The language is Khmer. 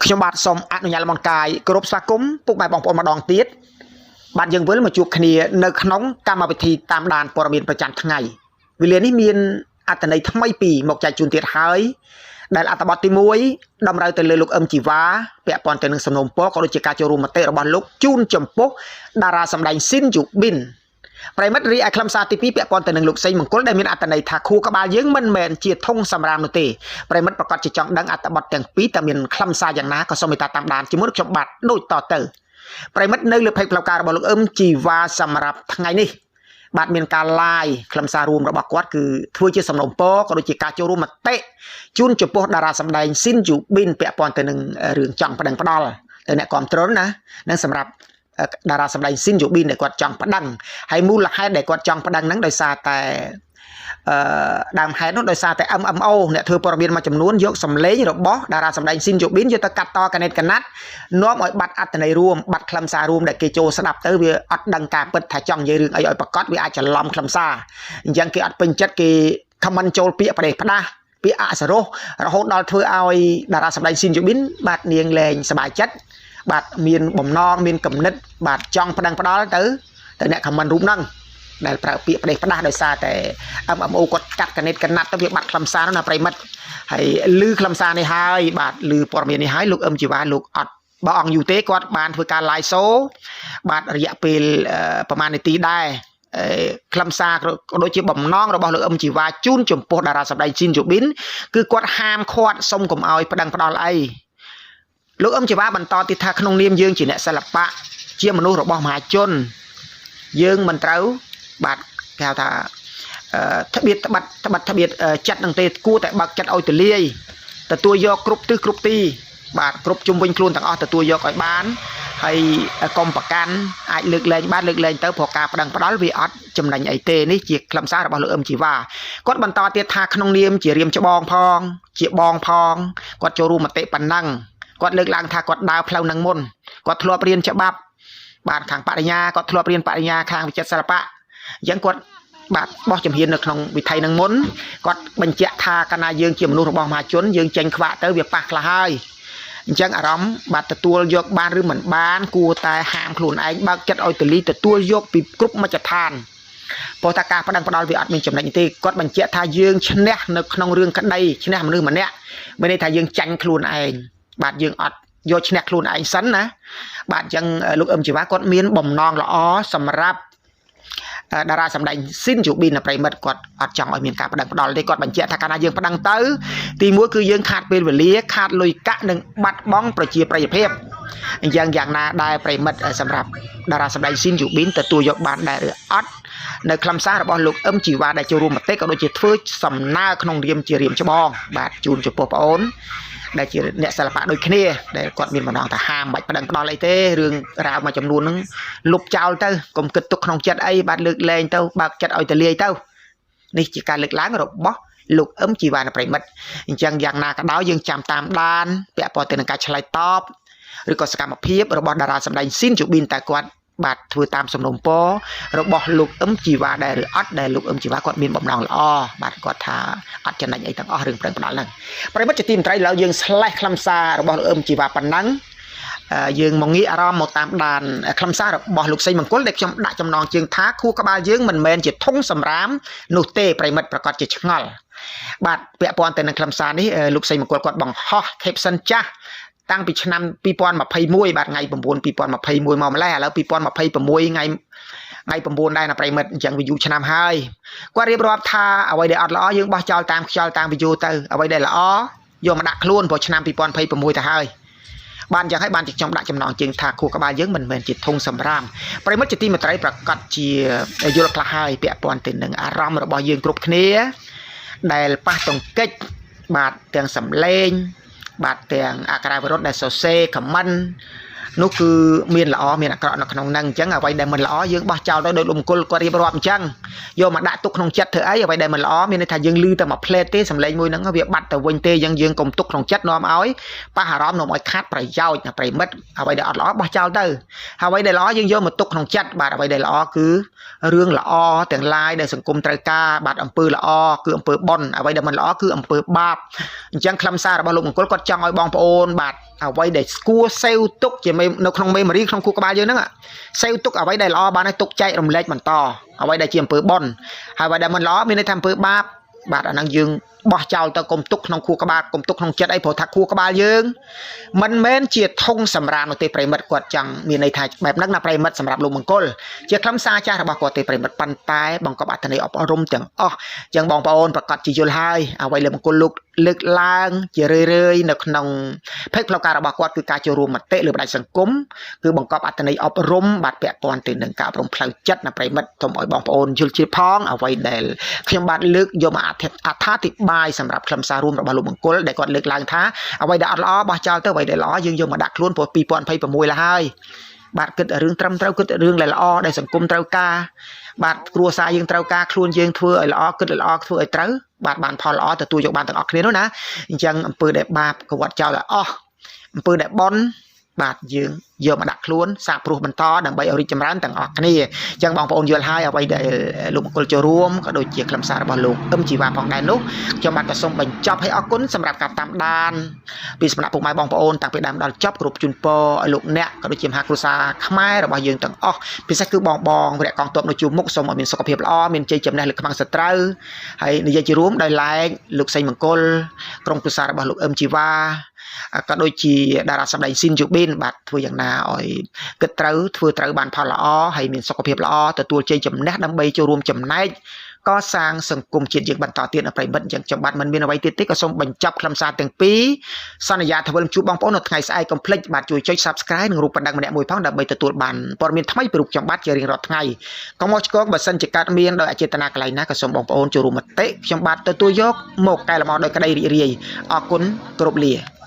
ខ្ញុំបាទសូមអនុញ្ញាតលំអរកាយគោរពស្វាគមន៍ពុកម៉ែបងប្អូនម្ដងទៀតបាទយើងវិលមកជួបគ្នានៅក្នុងកម្មវិធីតាមដានព័ត៌មានប្រចាំថ្ងៃវេលានេះមានអត្ថន័យថ្មីពីរមកចែកជូនទៀតហើយដែលអត្ថបទទី1តម្រូវទៅលើលោកអឹមជីវ៉ាពាក់ព័ន្ធទៅនឹងសំណូមពរក៏ដូចជាការចូលរួមមតិរបស់លោកជូនចំពោះតារាសម្ដែងស៊ីនយូប៊ីនប្រិមិត្តរីឯខ្លឹមសារទី2ពាក់ព័ន្ធទៅនឹងលោកសេងមង្គលដែលមានអត្ថន័យថាខួរក្បាលយើងមិនមែនជាធុងសម្រាមនោះទេប្រិមិត្តប្រកាសជាចង់ដឹងអត្ថបទទាំងពីរតើមានខ្លឹមសារយ៉ាងណាក៏សូមមេត្តាតាមដានជាមួយនឹងខ្ញុំបាទដូចតទៅប្រិមិត្តនៅលើផេកផ្លូវការរបស់លោកអឹមជីវ៉ាសម្រាប់ថ្ងៃនេះបាទមានការ live ខ្លឹមសាររួមរបស់គាត់គឺធ្វើជាសំណូមពរក៏ដូចជាការចូលរួមមតិជូនចំពោះតារាសម្ដែងស៊ីនយូប៊ីនពាក់ព័ន្ធទៅនឹងរឿងចង់ប្តឹងផ្ដាល់ទៅអ្នកគ្រប់គ្រងណានិងសម្រាប់តារាសម្ដែងស៊ីនយូប៊ីនដែលគាត់ចង់ប្តឹងហើយមូលហេតុដែលគាត់ចង់ប្តឹងហ្នឹងដោយសារតែអឺដើមហេតុនោះដោយសារតែ MMO អ្នកធ្វើព័ត៌មានមួយចំនួនយកសម្លេងរបស់តារាសម្ដែងស៊ីនយូប៊ីនយកទៅកាត់តកណិតកណាត់នាំឲ្យបាត់អត្ថន័យរួមបាត់ខ្លឹមសាររួមដែលគេចូលស្ដាប់ទៅវាអត់ដឹងការពិតថាចង់និយាយរឿងអីឲ្យប្រកាសវាអាចច្រឡំខ្លឹមសារអញ្ចឹងគេអត់ពេញចិត្តគេ comment ចូលពាក្យប្រេះផ្ដាស់ពាក្យអសរោះរហូតដល់ធ្វើឲ្យតារាសម្ដែងស៊ីនយូប៊ីនបាទនាងលែងសប្បាយចិត្តបាទមានបំណងមានគំនិតបាទចង់ប្តឹងផ្ដាល់ទៅទៅអ្នក comment រូបហ្នឹងដែលប្រើពាក្យប្រេះផ្ដាស់ដោយសារតែ MMO គាត់កាត់កណិតកណាត់ទៅវាបាត់ខ្លឹមសារនោះណាប្រិមិត្តហើយឮខ្លឹមសារនេះហើយបាទឮព័ត៌មាននេះហើយលោកអឹមជីវ៉ាលោកអត់បើអង្គយូរទេគាត់បានធ្វើការ live show បាទរយៈពេលប្រហែលនាទីដែរខ្លឹមសារក៏ដូចជាបំណងរបស់លោកអឹមជីវ៉ាជូនចំពោះតារាសម្ដែងជីនយូប៊ីនគឺគាត់ហាមឃាត់សុំកុំឲ្យប្តឹងផ្ដាល់អីលោកអឹមជីវ៉ាបន្តទៀតថាក្នុងនាមយើងជាអ្នកសិល្បៈជាមនុស្សរបស់មហាជនយើងមិនត្រូវបាទគេហៅថាត្បៀតត្បាត់ត្បាត់ត្បៀតចិត្តនឹងទេគួរតែបើកចិត្តឲ្យទលាយទទួលយកគ្រប់ទិសគ្រប់ទីបាទគ្រប់ជុំវិញខ្លួនទាំងអស់ទទួលយកឲ្យបានហើយកុំប្រកាន់អាចលើកលែងបានលើកលែងទៅព្រោះការប្តឹងផ្ដាល់វាអត់ចំណេញអីទេនេះជាខ្លឹមសាររបស់លោកអឹមជីវ៉ាគាត់បន្តទៀតថាក្នុងនាមជារៀមច្បងផងជាបងផងគាត់ចូលរួមមតិប៉ុណ្ណឹងគាត់លើកឡើងថាគាត់ដើរផ្លូវនឹងមុនគាត់ធ្លាប់រៀនច្បាប់បាទខាងបរិញ្ញាគាត់ធ្លាប់រៀនបរិញ្ញាខាងវិចិត្រសិល្បៈអញ្ចឹងគាត់បាទបោះជំហាននៅក្នុងវិថីនឹងមុនគាត់បញ្ជាក់ថាកាលណាយើងជាមនុស្សរបស់មហាជនយើងចេញខ្វាក់ទៅវាប៉ះខ្លះហើយអញ្ចឹងអារម្មណ៍បាទទទួលយកបានឬមិនបានគួរតែហាមខ្លួនឯងបើកចិត្តឲ្យទលីទទួលយកពីគ្រប់មជ្ឈដ្ឋានព្រោះថាការប្តឹងផ្ដាល់វាអត់មានចំណេញទេគាត់បញ្ជាក់ថាយើងឈ្នះនៅក្នុងរឿងក្តីឈ្នះមនុស្សម្នាក់មានន័យថាយើងចាញ់ខ្លួនឯងបាទយើងអត់យកឈ្នះខ្លួនឯងសិនណាបាទអញ្ចឹងលោកអឹមជីវ៉ាគាត់មានបំណងល្អសម្រាប់តារាសម្ដែងស៊ីនយូប៊ីនប្រិមិត្តគាត់អត់ចង់ឲ្យមានការប្តឹងផ្ដាល់ទេគាត់បញ្ជាក់ថាកាលណាយើងប្តឹងទៅទីមួយគឺយើងខាតពេលវេលាខាតលុយកាក់និងបាត់បង់ប្រជាប្រិយភាពអញ្ចឹងយ៉ាងណាដែរប្រិមិត្តសម្រាប់តារាសម្ដែងស៊ីនយូប៊ីនទទួលយកបានដែរឬអត់នៅខ្លឹមសាររបស់លោកអឹមជីវ៉ាដែលចូលរួមមតិក៏ដូចជាធ្វើសំណើក្នុងនាមជារៀមច្បងបាទជូនចំពោះប្អូនដែលជាអ្នកសិល្បៈដូចគ្នាដែលគាត់មានបំណងថាហាមបាច់ប្តឹងផ្ដាល់អីទេរឿងរ៉ាវមួយចំនួនហ្នឹងលុបចោលទៅកុំគិតទុកក្នុងចិត្តអីបាទលើកលែងទៅបើកចិត្តឲ្យទលាយទៅនេះជាការលើកឡើងរបស់លោកអឹមជីវ៉ានប្រិមិត្តអញ្ចឹងយ៉ាងណាក៏ដោយយើងចាំតាមដានពាក់ព័ន្ធទៅនឹងការឆ្លើយតបឬក៏សកម្មភាពរបស់តារាសម្ដែងស៊ីនជូប៊ីនតើគាត់បាទធ្វើតាមសំណូមពររបស់លោកអឹមជីវ៉ាដែរឬអត់ដែលលោកអឹមជីវ៉ាគាត់មានបំណងល្អបាទគាត់ថាអត់ចំណេញអីទាំងអស់រឿងប្រឹងផ្ដាល់ហ្នឹងប្រិមិត្តជាទីមេត្រីឡើយយើងស្លេះខ្លឹមសាររបស់លោកអឹមជីវ៉ាប៉ុណ្ណឹងយើងមកងាកអារម្មណ៍មកតាមដានខ្លឹមសាររបស់លោកសេងមង្គលដែលខ្ញុំដាក់ចំណងជើងថាខួរក្បាលយើងមិនមែនជាធុងសម្រាមនោះទេប្រិមិត្តប្រកាសជាឆ្ងល់បាទពាក់ព័ន្ធទៅនឹងខ្លឹមសារនេះលោកសេងមង្គលគាត់បង្ហោះ caption ចាស់តាំងពីឆ្នាំ2021បាទថ្ងៃ9 2021មកម្លេះឥឡូវ2026ថ្ងៃថ្ងៃ9ដែរណាប្រិមិត្តអញ្ចឹងវាយូរឆ្នាំហើយគាត់រៀបរាប់ថាអ្វីដែលអត់ល្អយើងបោះចោលតាមខ្យល់តាមវិយោទៅអ្វីដែលល្អយកមកដាក់ខ្លួនព្រោះឆ្នាំ2026ទៅហើយបានយ៉ាងហើយបានជាខ្ញុំដាក់ចំណងជើងថាខួរក្បាលយើងមិនមែនជាធុងសម្រាមប្រិមិត្តជាទីមេត្រីប្រកាសជាយល់ខ្លះហើយពាក់ព័ន្ធទៅនឹងអារម្មណ៍របស់យើងគ្រប់គ្នាដែលប៉ះទង្គិចបាទទាំងសម្លេងបាទទាំងអក្ខរាវិរុទ្ធដែលសរសេរខមមិននោះគឺមានល្អមានអាក្រក់នៅក្នុងហ្នឹងអញ្ចឹងអ្វីដែលមិនល្អយើងបោះចោលទៅដោយលោកមង្គលគាត់រៀបរាប់អញ្ចឹងយកមកដាក់ទុកក្នុងចិត្តធ្វើអីអ្វីដែលមិនល្អមានន័យថាយើងលឺតែមួយផ្លេតទេសម្លេងមួយហ្នឹងវាបាត់ទៅវិញទេយើងយើងកុំទុកក្នុងចិត្តនាំឲ្យប៉ះអារម្មណ៍នាំឲ្យខាតប្រយោជន៍ណាប្រិមិត្តអ្វីដែលអត់ល្អបោះចោលទៅអ្វីដែលល្អយើងយកមកទុកក្នុងចិត្តបាទអ្វីដែលល្អគឺរឿងល្អទាំងឡាយដែលសង្គមត្រូវការបាទអំពើល្អគឺអំពើបុណ្យអ្វីដែលមិនល្អគឺអំពើបាបអញ្ចឹងខ្លឹមសាររបស់លោកមង្គលគាត់ចង់ឲ្យបងប្អូនបាទ អ្វីដែលស្គួរសេវទុកជានៅក្នុង memory ក្នុងខួរក្បាលយើងហ្នឹងសេវទុកអ្វីដែលល្អបានហើយទុកចែករំលែកបន្តអ្វីដែលជាអំពើបុណ្យហើយអ្វីដែលមិនល្អមានន័យថាអំពើបាបបាទអាហ្នឹងយើងបោះចោលទៅកុំទុកក្នុងខួរក្បាលកុំទុកក្នុងចិត្តអីព្រោះថាខួរក្បាលយើងមិនមែនជាធុងសម្រាមនោះទេប្រិមិត្តគាត់ចង់មានន័យថាបែបហ្នឹងណាប្រិមិត្តសម្រាប់លោកមង្គលជាខ្លឹមសារចាស់របស់គាត់ទេប្រិមិត្តប៉ុន្តែបង្កប់អត្ថន័យអប់រំទាំងអស់អញ្ចឹងបងប្អូនប្រកាសជាយល់ហើយអ្វីលើមង្គលលោកលើកឡើងជារឿយៗនៅក្នុងផេកផ្លូវការរបស់គាត់គឺការចូលរួមមតិលើផ្នែកសង្គមគឺបង្កប់អត្ថន័យអប់រំបាទពាក់ព័ន្ធទៅនឹងការអប់រំផ្លូវចិត្តណាប្រិមិត្តសូមឲ្យបងប្អូនយល់ជ្រាបផងអ្វីដែលខ្ញុំបាទលើកយកមកអត្ថាធិប្បាយសម្រាប់ខ្លឹមសាររួមរបស់លោកមង្គលដែលគាត់លើកឡើងថាអ្វីដែលអត់ល្អបោះចោលទៅអ្វីដែលល្អយើងយកមកដាក់ខ្លួនព្រោះ2026លហើយបាទគិតរឿងត្រឹមត្រូវគិតរឿងដែលល្អដែលសង្គមត្រូវការបាទគ្រួសារយើងត្រូវការខ្លួនយើងធ្វើឲ្យល្អគិតឲ្យល្អធ្វើឲ្យត្រូវបាទបានផលល្អទទួលយកបានទាំងអស់គ្នានោះណាអញ្ចឹងអំពើដែលបាបក៏វត្តចោលឲ្យអស់អំពើដែលបុណ្យបាទយើងយកមកដាក់ខ្លួនសាកព្រោះបន្តដើម្បីឲ្យរីកចម្រើនទាំងអស់គ្នាអញ្ចឹងបងប្អូនយល់ហើយអ្វីដែលលោកមង្គលចូលរួមក៏ដូចជាខ្លឹមសាររបស់លោកអឹមជីវ៉ាផងដែរនោះខ្ញុំបាទក៏សូមបញ្ចប់ឲ្យអរគុណសម្រាប់ការតាមដានពីសំណាក់ពុកម៉ែបងប្អូនតាំងពីដើមដល់ចប់គ្រប់ជូនពរឲ្យលោកអ្នកក៏ដូចជាមហាគ្រួសារខ្មែររបស់យើងទាំងអស់ពិសេសគឺបងបងវរៈកងទ័ពនៅជួរមុខសូមឲ្យមានសុខភាពល្អមានជ័យជំនះលើខ្មាំងសត្រូវហើយនិយាយជារួមដោយឡែកលោកសេងមង្គលក្រុមគ្រួសាររបស់លោកអឹមជីវ៉ាក៏ដូចជាតារាសម្ដែងស៊ីនយូប៊ីនបាទធ្វើយ៉ាងណាឲ្យគិតត្រូវធ្វើត្រូវបានផលល្អហើយមានសុខភាពល្អទទួលជ័យជំនះដើម្បីចូលរួមចំណែកកសាងសង្គមជាតិយើងបន្តទៀតនៅប្រិមិត្តអញ្ចឹងខ្ញុំបាទមិនមានអ្វីទៀតទេក៏សូមបញ្ចប់ខ្លឹមសារទាំងពីរសន្យាថាវិលជួបបងប្អូននៅថ្ងៃស្អែកកុំភ្លេចបាទជួយចុច Subscribe និងរូបបណ្ដឹងម្នាក់មួយផងដើម្បីទទួលបានព័ត៌មានថ្មីពីរូបខ្ញុំបាទជារៀងរាល់ថ្ងៃកុំមកឆ្កងបើសិនជាកើតមានដោយអចេតនាកន្លែងណាក៏សូមបងប្អូនចូលរួមមតិខ្ញុំបាទទទួលយកមកកែលម្អដោយក្តីរីករាយអរគុណគោរពលា។